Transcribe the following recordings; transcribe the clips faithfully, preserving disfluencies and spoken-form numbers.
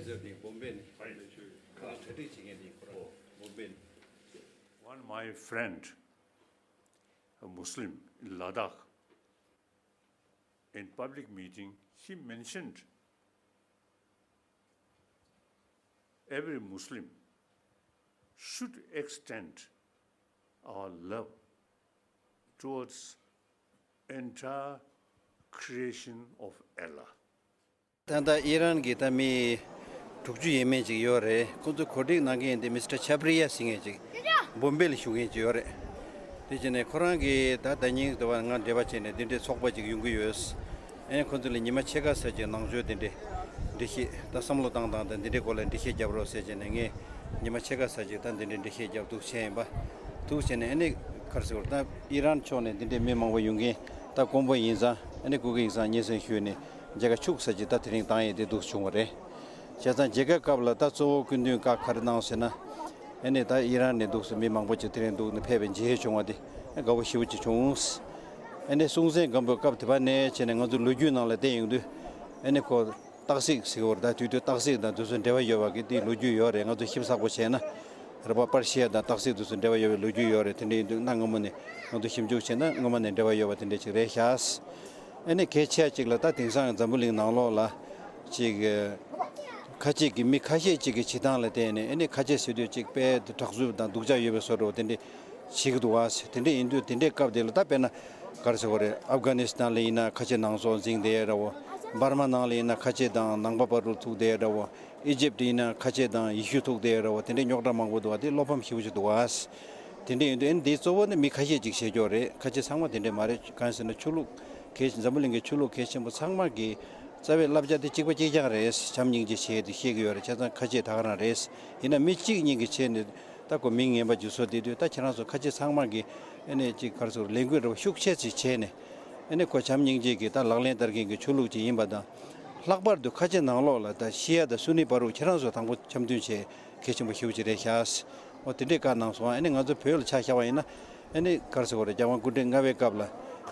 ཟེར་དེ་བོམ་བེ་ནས་ཁ་ལ་གྲ་སྒྲིག་བྱེད་མཁན་དེ་ཁོ་རང་བོམ་བེ་ནས། One my friend, a Muslim in Ladakh, in public meeting, she mentioned every Muslim should extend our love towards entire creation of Allah. ད་ལྟ་ཨི་རན་གྱི་ད་མི་དྲུག་ཅུ་ཡས་མས་ཅིག་ཡོད་རེད། ཁོང་ཚོ་གོ་སྒྲིག་གནང་མཁན་དེ་མི་སི་ཊར་ཆ་པྲི་ཡ་ཟེར་མཁན་ཅིག་བོམ་བེ་ལ་བཞུགས་མཁན་ཅིག་ཡོད་རེད། དེ་བྱས་ནས་ཁོ་རང་གིས་ད་ད་ཉིན་དུ་བ་ང་འབྲེལ་བ་བྱས་ནས་འདི་འདྲའི་ཚོགས་པ་ཅིག་ཡོང་གི་ཡོད། ཨེ་ཁོང་ཚོ་ལ་ཉི་མ་ཕྱེད་ཀ་ཙམ་ཅིག་ནང་ཆོས་དེ་འདྲའི་འགྲེལ་བཤད་ད་བསམ་བློ་བཏང་སྟངས་དང་འདི་འདྲའི་སྐོར་ལ་འགྲེལ་བཤད་རྒྱབ་རོགས་ཟེར་བྱས་ནས་ངས་ཉི་མ་ཕྱེད་ཀ་ཙམ་ཅིག་ད་འདི་འདྲའི་འགྲེལ་བཤད་རྒྱབ་འདུག་བྱས་ཡིན་པ། འདུག་བྱས་ནས་ཨ་ནི་ག་རེ་ཟེར་དགོས་རེད། ད་ཨི་རན་ཕྱོགས་ནས་འདི་འདྲའི་མི་མང་པོ་ཡོང་མཁན་ད་དཀོན་པོ་ཡིན་ཙང་ཨ་ནི་སྐུ་སྒེར་ཡིག་ཚང་སྙན་སེང་ཞུས་ནས་མཇལ་ཁ་ཤུགས་ཆེ་ཅིག་ད་དེ་རིང་བཏང་ཡས་དེ་འདུག་བྱུང་བ་རེད། བྱས་ཙང་མཇལ་ཁའི་སྐབས་ལ་ད་གཙོ་བོ་སྐུ་མདུན་བཀའ་ག་རེ་གནང་ཟེར་ན། ཨ་ནི་ད་ཨི་རན་ནས་འདུག་སེ་མི་མང་པོ་ཅིག་དེ་རིང་འདུག་ནས་ཕེབས་པའི་མཇལ་བྱུང་བ་དེ་དགའ་པོ་ཞེ་པོ་ཅིག་བྱུང་། ཨ་ནི་སྲོང་བཙན་སྒམ་པོའི་སྐབས་དེ་བ་ནས་བྱས་ནས་ང་ཚོ་ལོ་རྒྱུས་ནང་ལ་བལྟས་ཡོང་དུས་ཨ་ནི་ཁོ། སྟག་གཟིག་ཟེར་བ་རེད། ད་དུས་དུས་སྟག་གཟིག་དང་དེ་ཚོ་འབྲེལ་བ་ཡོད་པ་གི་དེའི་ལོ་རྒྱུས་ཡོད་རེད། ང་ཚོ་ཞིབ་ཚགས་པོ་བྱས་ན་རེད་པ། པར་ཤི་ཡ་དང་སྟག་གཟིག་དེ་ཚོ་འབྲེལ་བ་ཡོད་པའི་ལོ་རྒྱུས་ཡོད་རེད། དེ་འདྲ་ཡིན་དུས་གནའ་སྔ་མོ་ནས་ང་ཚོ་ཞིབ་འཇུག་བྱས་ན་སྔོན་མ་ནས་འབྲེལ་བ་ཡོད་པ་དེ་འདྲ་ཅིག་རེད་ཤག་ཨ་ནི་གལ་ཆེ་ཅིག་ལ་ད་དེང་སང་འཛམ་བུ་གླིང་ནང་ལོགས་ལ་ཅིག་ཁ་ཆེ་གི་མི་ཁ་ཤས་ཅིག་གི་བྱེད་སྟངས་ལ་བརྟེན་ནས་ཨ་ནི་ཁ་ཆེ་ཟེར་དུས་ཅིག་དཔེ་དྲག་རྩུབ་དང་སྡུག་ཅག་ཡོད་པའི་བཟོ་འདྲ་བོ་དེ་འདྲ། བྱེད་ཀྱི་འདུག་བ། དེ་འདྲ་ཡིན་དུས་དེ་འདྲའི་སྐབས་དེ་ལ་ད་དཔེར་ན་ག་རེ་ཟེར་དགོས་རེད། ཨབ་གྷ་ནི་སི་ཐན་ལ་ཡིན་ན་ཁ་ཆེ་ནང་སོག་འཛིང་བསྡད་ཡ་འདྲ་བོ། འབར་མ་ནང་ལ་ཡིན་ན་ཁ་ཆེ་དང་ནང་པ་བར་དུ་ཐུག་བསྡད་ཡ་འདྲ་བོ། ཨི་ཇིབ་ཡིན་ན་ཁ་ཆེ་དང་ཡེ་ཤུ་ཐུག་བསྡད་ཡ་འདྲ་བོ། དེ་འདྲའི་རྙོག་དྲ་མང་པོ་འདུག་བ། དེ་བློ་ཕམ་ཞེ་པོ་ཅིག་འདུག་བ། དེ་འདྲ་ཡིན་དུས་ཨ་ནི་འདིའི་གཙོ་བོ་ནི་མི་ཁ་ཤས་ཅིག་བྱེད་ཀྱོག་རེད། ཁ་ཆེ་ཚང་མ་དེ་འདྲ་མ་རེད། གང་ཡིན་ཟེར་ན་ཆོས་ལུགས་གལ་ཆེ། འཛམ་བུ་གླིང་གི་ཆོས་ལུགས་གལ་ཆེན་པོ་ཚང་མ་གི་རྩ་བའི་བསླབ་བྱ་དེ་གཅིག་པ་གཅིག་རྐྱང་རེད། བྱམས་སྙིང་རྗེ་བྱེད་དེ་བཤད་ཀྱི་ཡོད་རེད། བྱས་ཙང་ཁ་ཆེ་ད་ག་རང་རེད། ཡིན་ན་མི་གཅིག་གཉིས་ཀྱི་ཆེད་ནས། ད་ཁོ་མིང་ངན་པ་ཅིག་བཟོ་བསྡད་དུས་ད་ཁྱེད་རང་ཚོ་ཁ་ཆེ་ཚང་མ་གིས་ཨ་ནི་ཅིག་ག་རེ་ཟེར་ལས་འགུལ་འདྲ་བོ་ཤུགས་ཆེ་ཅིག་བྱས་ནས་ཨ་ནི་ཁོ་བྱམས་སྙིང་རྗེ་གི་ད་ལག་ལེན་བསྟར་མཁན་གྱི་ཆོས་ལུགས་ཅིག་ཡིན་པ་དང་། ལྷག་པར་དུ་ཁ་ཆེ་ནང་ལོགས་ལ་ད་ཤི་ཡ་དང་སུ་ནི་བར་དུ་ཁྱེད་རང་ཚོ་དང་པོ་འཆམ་མཐུན་བྱེད་གལ་ཆེན་པོ་ཞེ་པོ་ཅིག་རེད་ཤག་འོ་དེ་འདྲའི་བཀའ་གནང་སོང་། ཨ་ནི་ང་ཚོ་བོད་ལ་ཆ་བཞག་པ་ཡིན་ན་ཨ་ནི་ག་རེ་ཟེར་དགོས་རེད། རྒྱལ་དབང་སྐུ་ཕྲེང་ལྔ་པའི་སྐབས་ལ་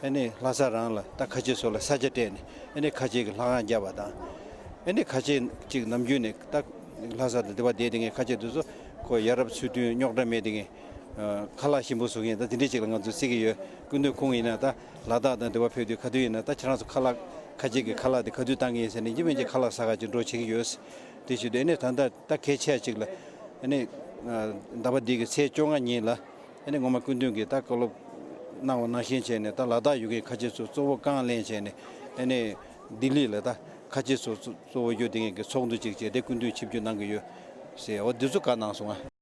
ཨ་ནི་ལྷ་ས་རང་ལ་ད་ཁ་ཆེ་ཚོ་ལ་ས་ཆ་སྤྲད་ནས་ཨ་ནི་ཁ་ཆེ་གི་ལྷ་ཁང་བརྒྱབ་པ་དང་། ཨ་ནི་ཁ་ཆེ་ཅིག་ནམ་རྒྱུན་ནས་ད་ལྷ་ས་དང་དེ་པ་བསྡད་དེ་ངས་ཁ་ཆེ་དེ་ཚོ་ཁོ་ཡ་རབས་ཚུལ་མཐུན་རྙོག་དྲ་མེད་དེ་ངས་ཁ་ལག་ཞིམ་པོ་བཟོ་མཁན་ད་དེ་འདྲས་ཅིག་ལ་ང་ཚོ་བརྩི་གི་ཡོད། སྐུ་མདུན་ཁོང་ཡིན་ན་ད་ལ་དྭགས་དང་དེ་པ་ཕེབས་དུས་ག་དུས་ཡིན་ན་ད་ཁྱེད་རང་ཚོ་ཁ་ལག་ཁ་ཆེ་གི་ཁ་ལག་དེ་ག་དུས་བཏང་གི་ཡིན་ཟེར་ནས་ཡིན་མིན་གྱི་ཁ་ལག་ཟ་ག་ཅིག་འགྲོ་བྱེད་ཀྱི་ཡོད། དེ་བྱེད་དུས་ཨ་ནི་ད་ལྟ་ད་གལ་ཆེ་ཅིག་ལ་ཨ་ནི་ཟླ་བ་འདི་གི་ཚེས་བཅོ་ལྔ་ཉིན་ལ། ཨ་ནི་ངོ་མ་སྐུ་མདུན་གྱིས་ད་བཀའ་སློབ་གནང་བ་ནང་བཞིན་བྱས་ནས་ད་ལ་དྭགས་ཡུལ་གྱི་ཁ་ཆེ་ཚོ་གཙོ་བོ་རྐང་ལེན་བྱས་ནས་ཨ་ནི་ལྡི་ལི་ལ་ད་ཁ་ཆེ་ཚོ་གཙོ་བོ་ཡོད་དེ་ངེད་ཀྱི་ཚོགས་འདུ་ཅིག་བྱས་ཏེ་སྐུ་མདུན་ཆིབས་བསྒྱུར་གནང་གི་ཡོད་ཟེར། འོ་འདི་ཚོ་བཀའ་གནང་སོང་ང་།